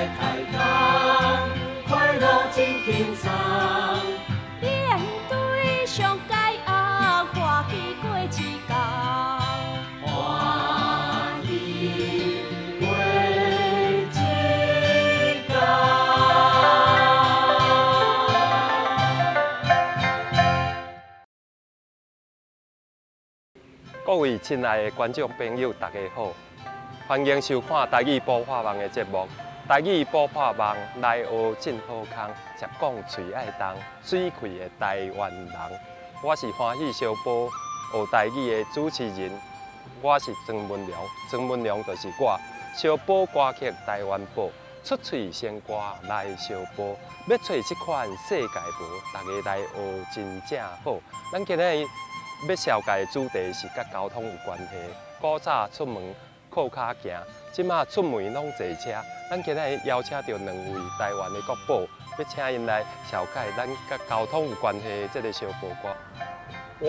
來開講，快樂真輕鬆。面對上街啊，歡喜過一工。歡喜過一工。各位親愛的觀眾朋友，大家好，歡迎收看台語補破網的節目。台語補破網來學真好康，食講喙愛動，水氣的台灣人。我是歡喜小寶學台語的主持人，我是曾文良，曾文良就是我。小寶歌曲台灣寶，出喙先歌來相報，欲揣這款世界無，大家來學真正好。咱今日欲紹介的主題是佮交通有關係。古早出門靠跤行，這馬出門攏坐車。咱今日邀請著兩位台灣的國寶，欲請𪜶來紹介咱佮交通有關係的這个小報歌。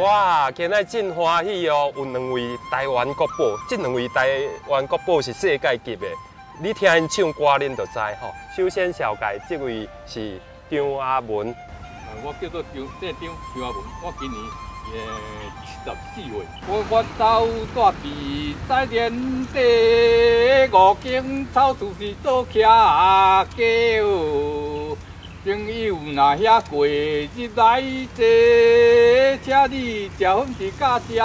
哇，今日真歡喜哦，有兩位台灣國寶，這兩位台灣國寶是世界級的。你聽𪜶唱歌，恁就知吼。首先紹介這位是張阿文，我叫做張，姓張，張阿文，我今年74歲。我走住佇在連地五間草厝是做徛橋，朋友若遐過日來坐，請你食粉絲佮食茶。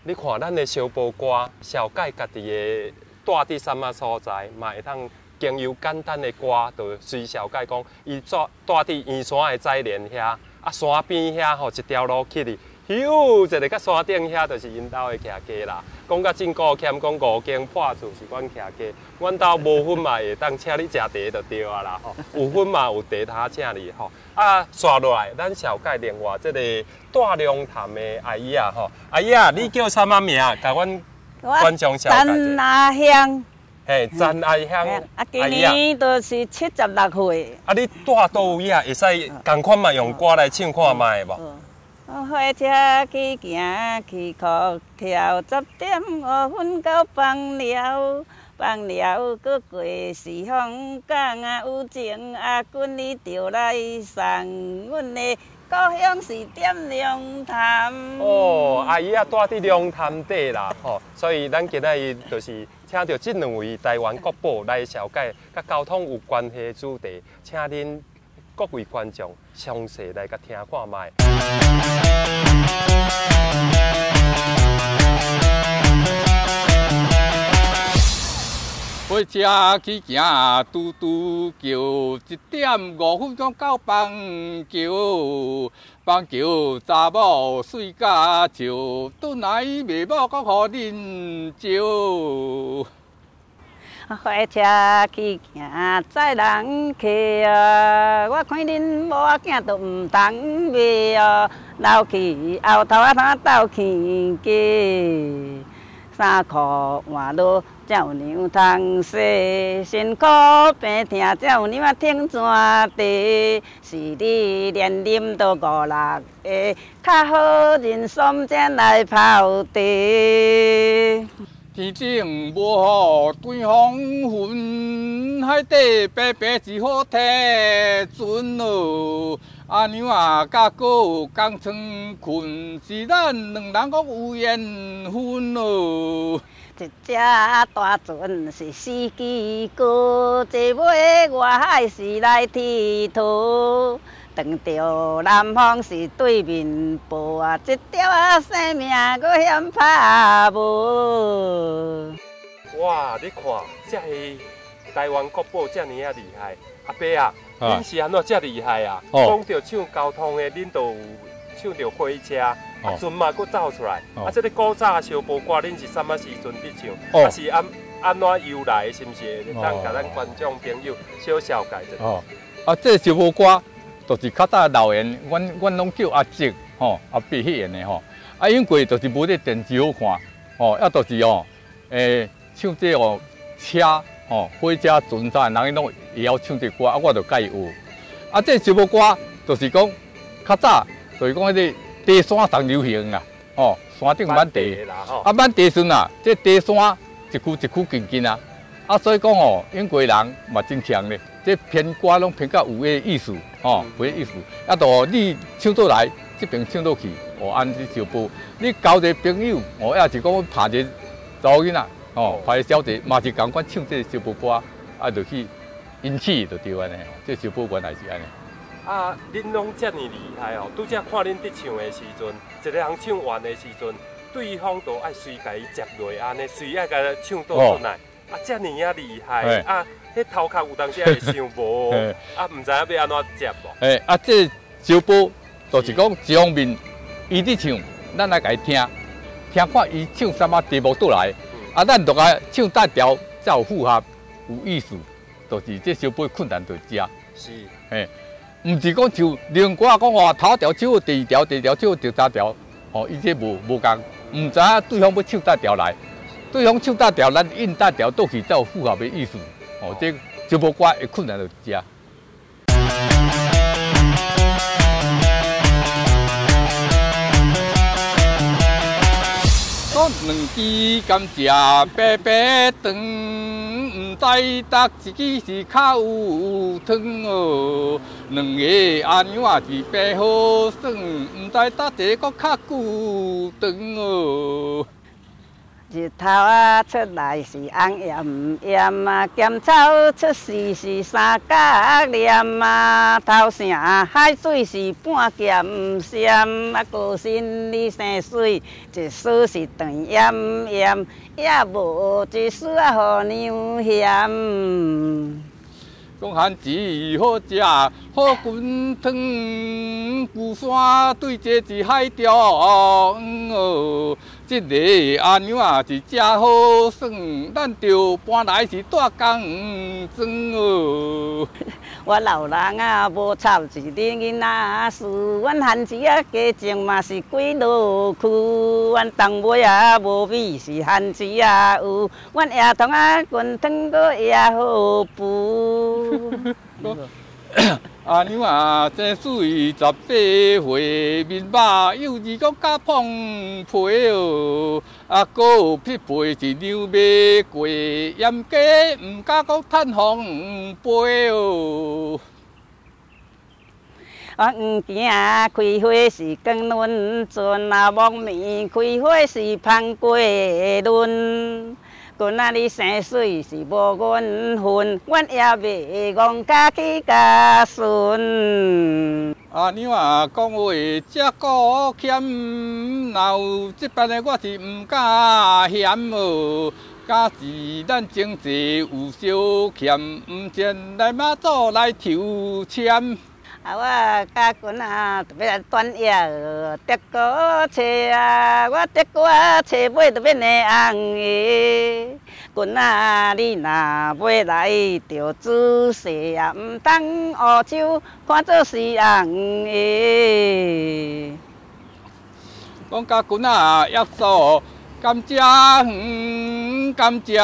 你看咱的小報歌，紹介家己的住佇啥物所在，嘛會當經由簡單的歌，就隨紹介講，伊住佇圓山的仔連遐，啊山邊遐吼一條路去哩，咻一个到山頂遐，就是𪜶兜的徛家啦。講甲真高謙，講五間破厝是阮徛家，阮兜無粉嘛會當請你食茶就對啊啦吼，有粉嘛有茶通請你吼。啊，紲落來，咱紹介另外這個大龍潭的阿姨啊吼，阿姨啊，你叫啥物名？共阮觀眾紹介陳者。阿香，嘿，陳阿香啊，今阿姨啊，年都是76歲。啊，你住佗位啊？會使仝款嘛用歌來唱看覓無？火車去行去哭跳，10點5分到枋寮，枋寮閣過避風港啊，有情阿君你著來送，阮的故鄉是踮龍潭。哦，阿姨啊，住佇龍潭底啦，吼，所以咱今仔日就是請著這兩位台灣國寶來紹介佮交通有關係的主題，請恁各位觀眾詳細來共聽看覓。火車去行拄拄橋，1點5分鐘到枋橋，枋橋查某水甲笑，轉來賣某閣予恁招。火車去行載人客啊，我看恁某仔囝都毋通賣哦，老去後頭仔通鬥起家，衫褲換落才有娘通洗，辛苦病痛才有娘仔挺全地，是你連啉都五六个，較好認爽才來泡茶。天頂無雨對黃昏，海底白白一好提船咯。阿娘啊，佮哥仝床睏，是咱兩人閣有緣分咯。一隻大船是司機哥，坐尾外海是來鐵佗。當著南風是對面報啊，這條仔生命閣嫌拍無。哇，你看，這个台灣國寶遮爾仔厲害，阿伯啊，恁是按怎遮厲害啊？講著唱交通的，恁就有唱著火車，啊船嘛閣走出來。啊，這个古早小報歌，恁是啥物時陣佇唱？啊是按怎由來？是毋是會當共咱觀眾朋友小紹介一下？啊，這個小報歌。就是較早老人，阮攏叫阿叔吼，阿伯彼緣的吼。啊，因為就是無咧電視好看，吼，啊，就是哦，唱這個車吼，火車船啥，人𪜶攏會曉唱這歌，啊，我就佮伊學。啊，這首歌就是講較早，就是講彼個茶山上流行啊，吼，山頂挽茶，啊，挽茶時陣啊，這茶山一區一區近近啊，啊，所以講吼，英國人嘛真強咧，這編歌攏編甲有个意思，吼，有个意思。啊，就你唱倒來，這邊唱倒去，哦，按呢相報。你交一個朋友，哦，抑是講拍一個查某囡仔，吼，拍一個小姐，嘛是仝款唱這個相報歌，啊，就去引起就對按呢，這相報原來是按呢。啊，恁攏遮爾厲害哦！拄才看恁佇唱的時陣，一個人唱完的時陣，對方都愛隨共伊接落按呢，隨愛共唱倒轉來。啊，遮爾仔厲害！啊，彼頭殼有當時會想無，啊，毋知影欲按怎接無？欸，啊，這相報就是講一方面，伊佇唱，咱來共伊聽，聽看伊唱啥物題目倒來，啊，咱就共唱搭調才有符合，有意思，就是這相報困難佇遮。是，嘿。毋是講像另外講話頭條唱第二條，第二條唱第三條，吼，伊這無無仝，毋知影對方欲唱佗條來，對方唱佗條，咱應佗條倒去才有符合的意思，吼，這相報歌會困難佇遮。講兩支甘蔗白白長，毋知佗一支是較有糖哦。兩個阿娘仔是白好耍，毋知佗一個閣較久長哦。日頭仔出來是紅炎炎啊，鹹草出世是三角簾啊，頭城海水是半鹹澀啊，高身你生水，一絲是甜炎炎，也無一絲仔予娘嫌。講番薯好食，好滾湯，龜山對這是海中哦。這个阿娘仔是誠好耍，咱著搬來是蹛工庄哦。我老人啊，無插一恁囡仔事，阮番薯仔加種嘛是幾落區，阮東尾仔無米是番薯仔有，阮野糖仔滾湯閣也好補。阿娘啊，生水18歲，面肉幼稚閣較胖皮哦。啊，閣匹配是娘袂過，嚴家毋敢閣趁風杯哦。我黃墘仔開花是光潤潤，啊，木棉開花是芳過嫩。囡仔你生水是無阮份，阮也袂戆家去共顺。阿娘啊，講話這古俭，若有這般的我是毋敢嫌哦。假使咱經濟有相欠，毋前來媽祖來抽籤。啊！我佮阮仔就欲來轉業，竹篙冊啊，我竹篙冊尾就變紅的。囡仔，你若欲來著仔細啊，毋通烏手看做是紅的。講佮囡仔約束。甘蔗園，甘蔗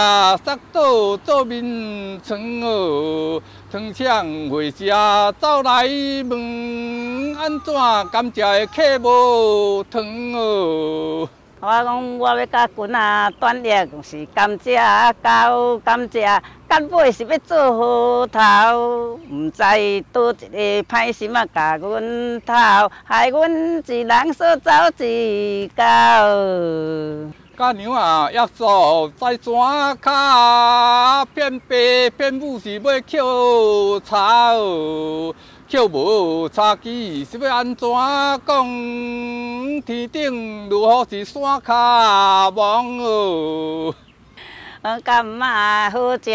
塞倒做眠床哦，糖廠會社走來問，按怎甘蔗的客無糖哦？我講我欲佮囡仔轉業，是甘蔗溝，甘蔗到尾是欲做核桃，毋知佗一个歹心仔共阮偷，害阮一人煞走一溝。佮娘仔约束在山跤，骗爸骗母是欲捡柴哦，捡無柴枝是欲按怎講？天頂落雨是山跤亡哦。柑仔好食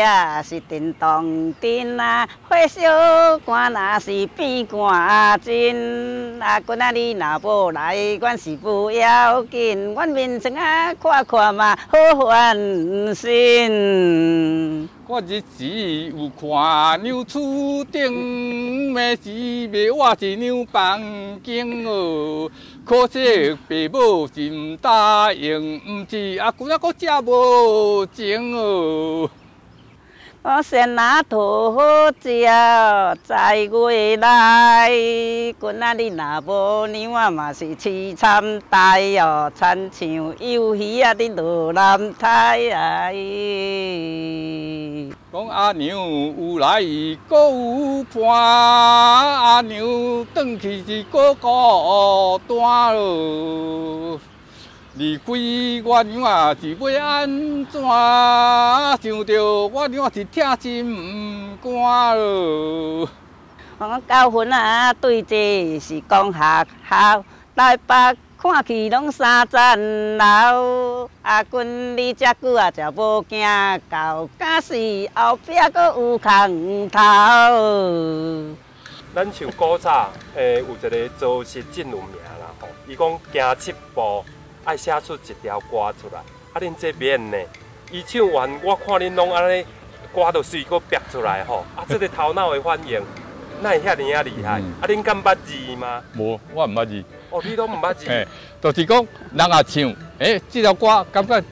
是叮當叮啊，火燒肝若是變肝真。啊，囡仔你若無來，阮是無要緊，阮眠床仔看看嘛好煩心。我日時有看娘厝頂，暝時袂我是娘房間哦。可惜爸母是毋答應，毋是阿舅仔閣遮無情哦。我先拿土鸟在月内，君仔你若无娘我嘛是凄惨代哦，亲像幼鱼仔伫落南台。讲阿娘有來閣有伴，阿娘轉去是閣孤單囉。離開我娘啊是欲按怎？想著我娘是疼心肝囉。我講九份啊，對這是講學校，台北看去攏三層樓。阿君你遮久啊，才無驚狗，敢是後壁閣有空頭。咱像古早，有一个作詞真有名啦吼，伊講行七步愛寫出一條歌出來，啊，恁這免呢？伊唱完，我看恁攏按呢歌就隨閣煏出來吼，啊，這个頭腦的反應，哪會遐爾仔厲害？啊，恁敢捌字嗎？無，我毋捌字。哦，你攏毋捌字。嘿，就是講人若唱，這條歌感覺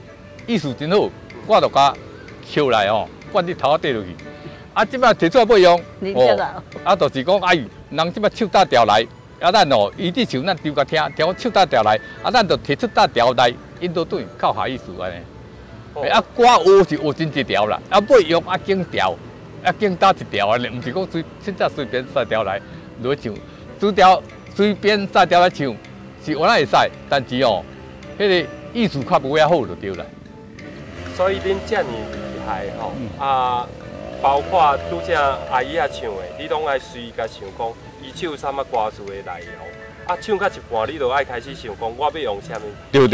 意思真好，我就共抾來吼，灌佇頭殼底落去。啊，這擺提出來欲用，哦，啊，就是講，哎，人這擺唱搭調來。啊，咱哦，伊佇唱，咱丟共聽，聽唱搭調來，啊，咱就提出搭調來，引導轉較合意思按呢。啊，歌學是學真濟條啦，啊，欲用啊，揀調，啊，揀搭一條按呢，毋是講隨凊彩隨便塞條來落去唱，隨條隨便塞條來唱是有哪會使，但是哦，彼个意思較無遐好就對啦。所以恁遮爾厲害吼，啊，包括拄才阿姨仔唱的，你攏愛隨共想講。伊唱啥物歌詞的內容，啊，唱到一半，你就愛開始想講，我欲用啥物，對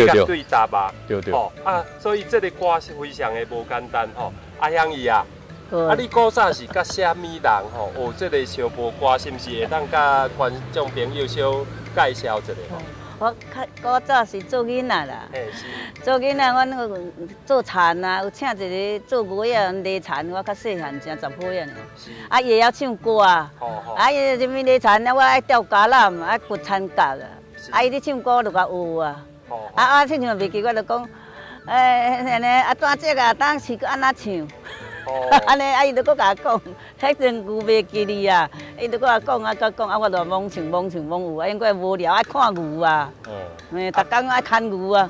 答啊，對對，吼啊，所以這个歌是非常的無簡單吼。阿香姨啊，啊，你古早是佮啥物人吼學這个燒埔歌，是毋是會當佮觀眾朋友小介紹一下吼？我較古早是做囡仔啦，做囡仔，阮那個做田啊，有請一个做牛仔犁田，我較細漢，成十歲爾。啊，伊會曉唱歌啊，啊，伊啥物犁田啊，我愛釣蛤蜊，愛掘田角啊，啊，伊咧唱歌就共學啊。啊，我親像袂記，我就講，按呢啊，怎這個當時閣按怎唱？按呢，啊，伊就閣共我講，彼陣牛袂記哩啊，伊就閣共我講啊，閣講啊，我就罔唱罔唱罔有啊，因為無聊愛看牛啊，嘿，逐工愛牽牛啊。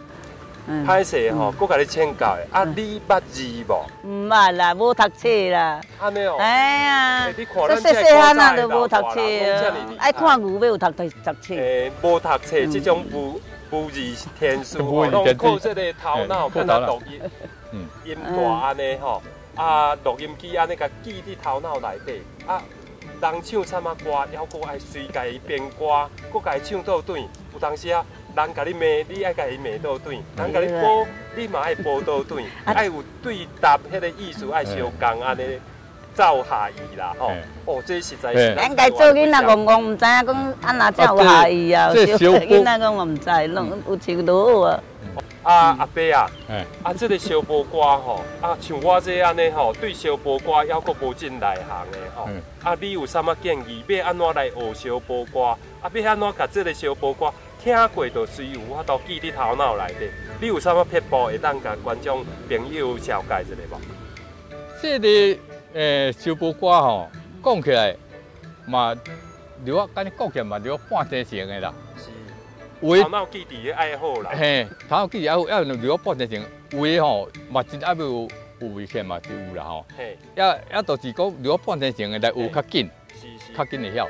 歹勢吼，閣共你請教的，啊，你捌字無？毋捌啦，無讀冊啦。按呢哦。哎呀，你看咱細細漢啊，就無讀冊啊，愛看牛欲有讀讀冊。無讀冊這種無字天書，攏靠這个頭腦，敢若錄音音帶按呢吼。啊，錄音機按呢共記佇頭腦內底。啊，人唱啥物歌，猶閣愛隨共伊編歌，閣共伊唱倒轉。有當時啊，人共你罵，你愛共伊罵倒轉；人共你補，你嘛愛補倒轉。愛有對答彼個意思，愛相仝按呢走下意啦吼。哦，這實在是。咱家做囡仔戇戇，毋知影講按怎才有下意啊？囡仔講嘛毋知，攏有唱就好啊。啊，阿伯啊，啊，這个燒埔歌吼，啊，像我這按呢吼，對燒埔歌猶閣無真內行的吼，啊，你有啥物建議？欲按怎來學燒埔歌？啊，欲按怎共這个燒埔歌聽過就隨有法度記佇頭腦內底？你有啥物撇步會當共觀眾朋友紹介一下無？這个燒埔歌吼，講起來嘛，留我敢若講起來嘛，留半鐘鐘的啦。是。有的頭腦記佇愛好啦。嘿，頭腦記佇愛好，抑留半鐘鐘。有的吼嘛真愛有有危險嘛是有啦吼。抑就是講留半鐘鐘的來學較緊，較緊會曉。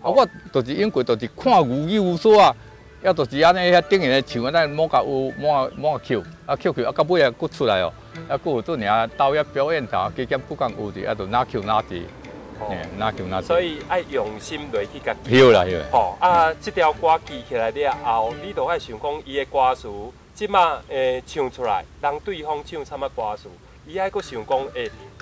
啊，我就是因為就是看牛有所啊，抑就是按呢遐頂下唱，咱摸共學摸摸抾，啊抾抾啊到尾啊閣出來哦，啊閣有做爾導演表演啥，加減閣共學者，啊就哪抾哪濟。哪抾哪濟。所以愛用心落去共記。對啦對啦。吼啊，這條歌記起來了後，你就愛想講伊的歌詞，這馬唱出來，人對方唱啥物歌詞，伊愛閣想講，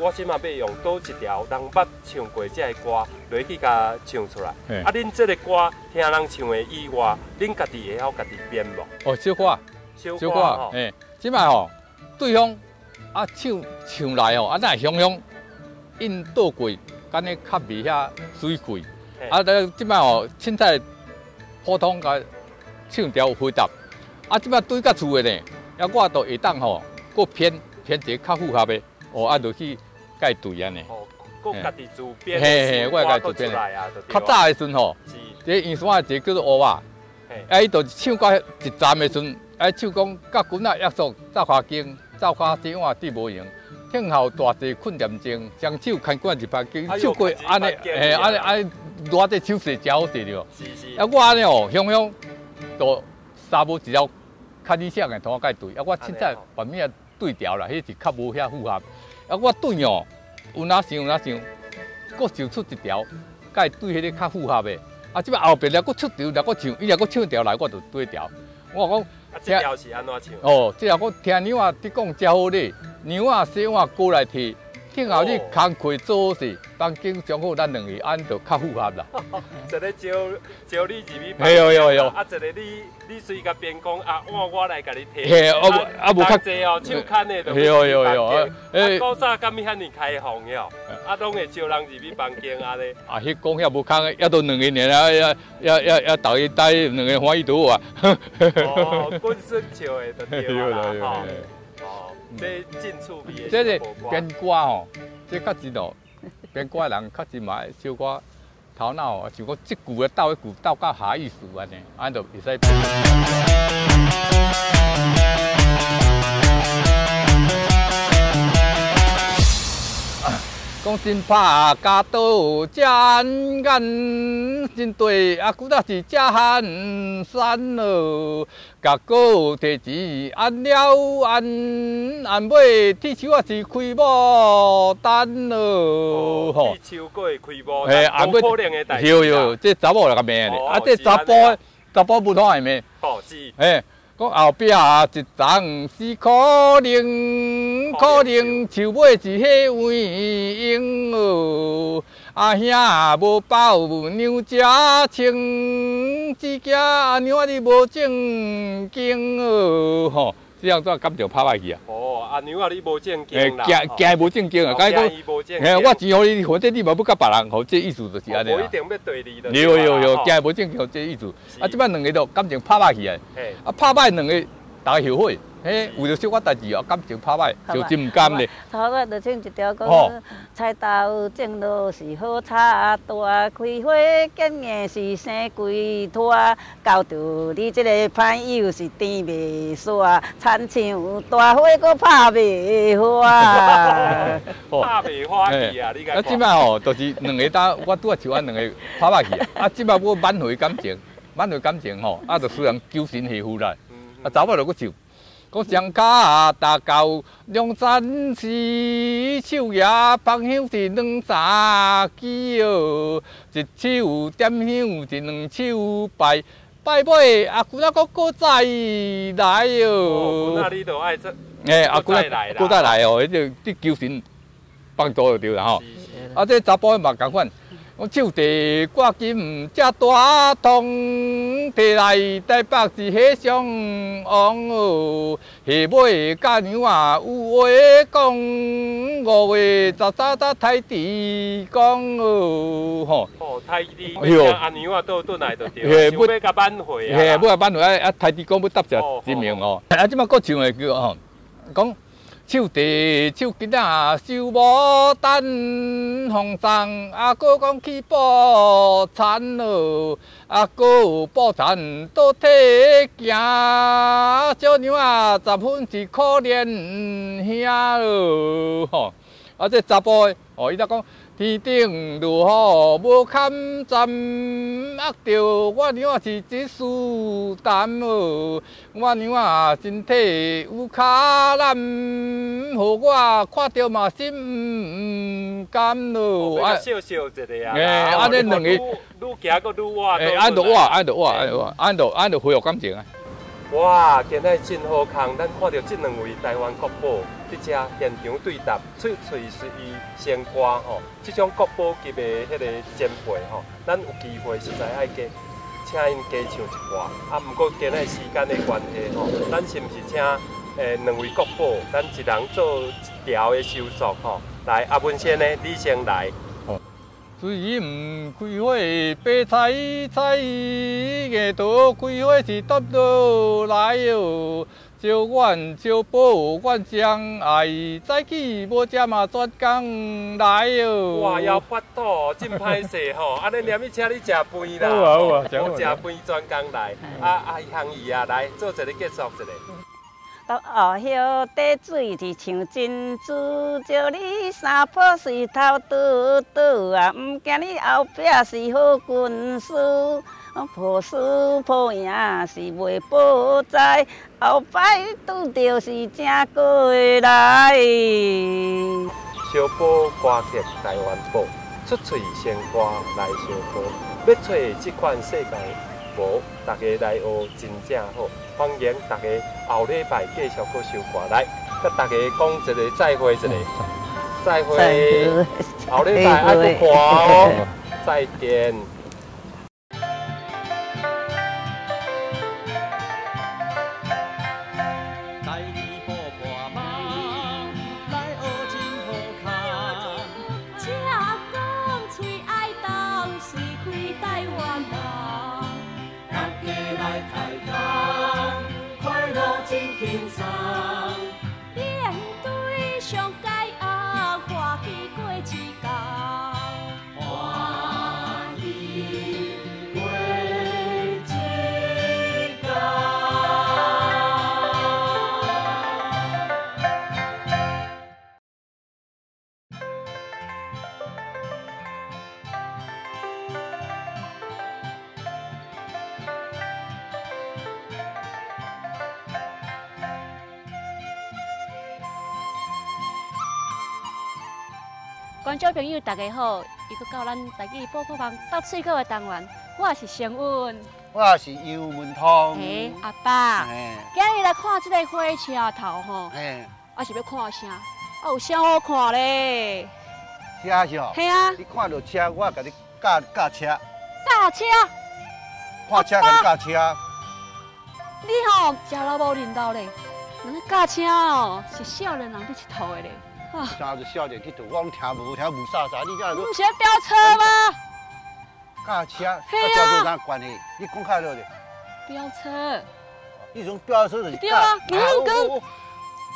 我這馬欲用佗一條人捌唱過這个歌落去共唱出來。啊，恁這个歌聽人唱的以外，恁家己會曉家己編無？哦，小可，小可，這馬吼，對方啊唱唱來吼，啊咱會想象印倒過。敢若較袂遐水氣，啊！這擺吼，凊彩普通共唱條回答，啊！這擺對較厝的呢，啊，我就會當吼，閣編編一个較符合的，哦，啊，落去佮對按呢。哦，閣家己自編，嘿嘿，我家己自編來啊。較早的時陣吼，這圓山一個叫做烏仔，啊，伊就是唱到一站的時陣，啊，唱講甲滾仔約束走較緊，走較這碗對無閒，聽候大濟困點鐘，雙手牽滾入房間，唱過按呢，嘿，按呢按呢，偌濟手勢誠好勢著。啊，我按呢哦，雄雄就三無一條較理想的同我佮對，啊，我凊彩別物仔對調啦，彼是較無遐符合。啊，我對哦，有哪想有哪想，閣想出一條，佮對彼个較符合的。啊，這擺後壁咧閣出條，咧閣唱，伊若閣唱一條來，我就對調。我講，啊，這條是按怎唱？哦，這條我聽娘仔佇講誠好咧，娘仔洗碗過來提，聽候你工課做好勢，房間上好咱兩个按就較符合啦。一个招招你入去房間，啊，一個你隨共編講啊，我來共你提。嘿，啊無啊無較濟哦，手牽的就入去房間。啊，古早敢遐爾開放的哦，啊，攏會招人入去房間按呢。啊，彼講遐無空的，猶都兩个爾啊，猶猶猶猶逐个待兩个歡喜就好啊。哦，本身笑的就對啦，吼。哦，這真趣味的。這个編歌吼，這較真哦，編歌的人較真嘛愛小可頭腦哦，像講這句咧鬥彼句鬥到合意思按呢，按就會使。講真拍鉸刀遮眼真對，啊，古早是遮寒酸咯。甲哥提錢按了按，按尾鐵樹仔是開牡丹咯。吼，鐵樹閣會開牡丹，無可能的代誌。對對，這查某來共罵咧，啊，這查埔查埔文化會罵。哦，是。嘿，講後壁一層是可能，可能樹尾是彼位英哦。阿兄無包娘遮穿，只驚阿娘你無正經哦，吼，這樣怎感情拍歹去啊？哦，阿娘啊，你無正經啦，驚驚無正經啊，驚伊無正經。嘿，我錢予你，反正你嘛欲佮別人，吼，這意思就是按呢。無一定欲對你的。對對對，驚無正經，這意思。啊，這擺兩个就感情拍歹去啊，啊，拍歹兩个，逐个後悔。嘿，為著小可代誌哦，感情拍歹，就真毋甘咧。頭仔就唱一條講，菜豆種落是好插大，開花結硬是生規拖。交著你這個朋友是甜袂煞，親像大火閣拍袂花。拍袂花去啊！你講。啊，這擺吼，就是兩个搭，我拄仔像按兩个拍歹去啊。啊，這擺我挽回感情，挽回感情吼，啊，就雖然求神回復啦，啊，查某就閣唱。講雙跤踏到龍山寺，手舉芳香是兩三支哦，一手點香，一兩手拜，拜尾阿姑仔閣閣再來哦。姑仔你都愛這，欸，阿姑仔閣再來哦，彼個你求神幫助就對啦吼。啊，這查埔嘛仝款。我手提掛金遮大通，提來台北是彼雙王哦。下尾甲娘仔有話講，5月13才刣地公哦吼。哦，刣地公，阿娘仔倒轉來就對，想欲共挽回啊。嘿，欲共挽回啊！啊，刣地公欲答謝神明哦。啊，這擺閣唱的叫吼，講。手提手巾仔收牡丹，風送阿哥講去捕田咯，阿哥捕田倒退行，小娘仔十分是可憐兄咯吼。啊，這查埔的哦，伊才講天頂落雨無堪站，壓著我娘仔是一絲淡哦。我娘仔身體有跤腩，予我看著嘛心毋甘咯。啊，笑笑一下啊。欸，按呢兩個愈行閣愈活。欸，按就活，按就活，按就活，按就按就恢復感情啊。哇，今日真好康，咱看著這兩位台灣國寶佇遮現場對答，喙喙隨伊先歌吼，這種國寶級的彼個前輩吼，咱有機會實在愛加請𪜶加唱一寡。啊，毋過今日時間的關係吼，咱是毋是請兩位國寶，咱一人做一條的收束吼？來，阿文先呢，你先來。水毋開花白菜菜，硬桃開花是跌落來喲。招阮招宝，阮将爱早起无食嘛，专工来哦。哇，枵腹肚，真歹势吼！按呢连伊请你食饭啦。好啊好啊，无食饭专工来。啊啊，香姨啊，来做一个结束一下。到后叶短水是像珍珠，招你三抱水头拄拄啊，毋惊你后壁是好军师。破输破赢是袂报灾，后摆拄著是正过来。小宝歌曲台湾宝，出喙先歌来相报，欲揣这款世界无，大家来学真正好，欢迎大家后礼拜继续阁收看来，佮大家讲一个再会一个，再会，后礼拜爱阁看哦，再见。观众朋友，大家好！又阁到咱台语宝宝网斗喙口的单元，我是成韵，我是杨文通。嘿，阿爸，今日来看这个火车头吼，啊是欲看啥？啊有啥好看咧？车是吼？嘿啊！你看著车，我共你教教车。教车？看车共你教车。你吼食老无认老咧，人咧教车哦，是少年人伫𨑨迌的咧。啥子少年去佗，我拢听无，听雾煞煞。你这毋是咧飙车吗？驾车，佮飙车有啥关系？你讲较落咧。飙车。你种飙车就是对啊，跟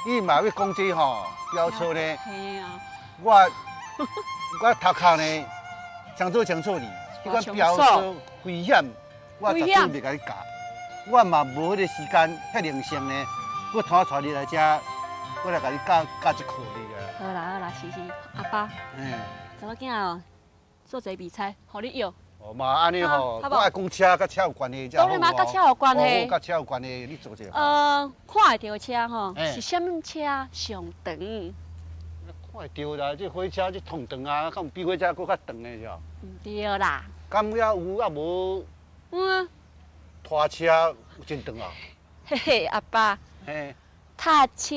你嘛欲讲这吼，飙车呢？嘿啊。我头壳呢，清楚清楚哩。彼款飙车危险，我绝对袂共你教。我嘛无彼个时间，遐灵性呢，我拄仔带你来遮。我来共你教教这课哩啦。好啦好啦，是是，阿爸，查某囝哦，做一个比赛，予你约。哦嘛按呢吼，我爱讲车，佮车有关系，当然嘛，佮车有关系。佮车有关系，你做者。看会著车吼，是啥物车上长？看会著啦，这火车这通长啊，敢有比火车阁较长的是？毋对啦。敢犹有啊无？嗯。拖车有真长啊。嘿嘿，阿爸。嘿。踏车，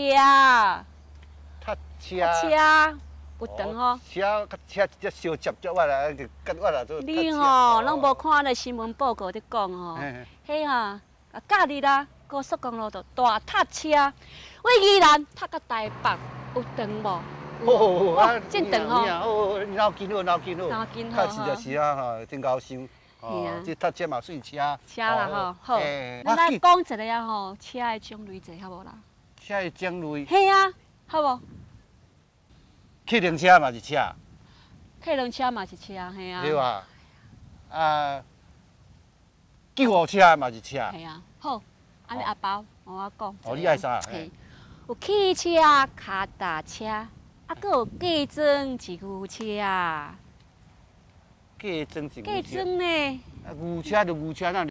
踏车，车有长吼。车佮车直接相接接，我来就佮我来做。你吼拢无看那新闻报告咧讲吼，彼哈啊假日啦，高速公路就大踏车，位宜兰踏到台北有长无？哦，真长吼！哦，脑筋好，脑筋好，脑筋好。确实就是啊，吼，真𠢕想。哦，这踏车嘛算车。车啦吼，好。咱来讲一个啊吼，车的种类济好无啦？车的种类，嘿啊，好无？客轮车嘛是车，客轮车嘛是车，嘿啊。对啊，啊，救护车嘛是车。嘿啊，好，按呢阿爸，我讲。哦，你爱啥？嘿，有汽车、脚踏车，啊，阁有嫁妆是牛车。嫁妆是嫁妆呢？啊，牛车就牛车，哪？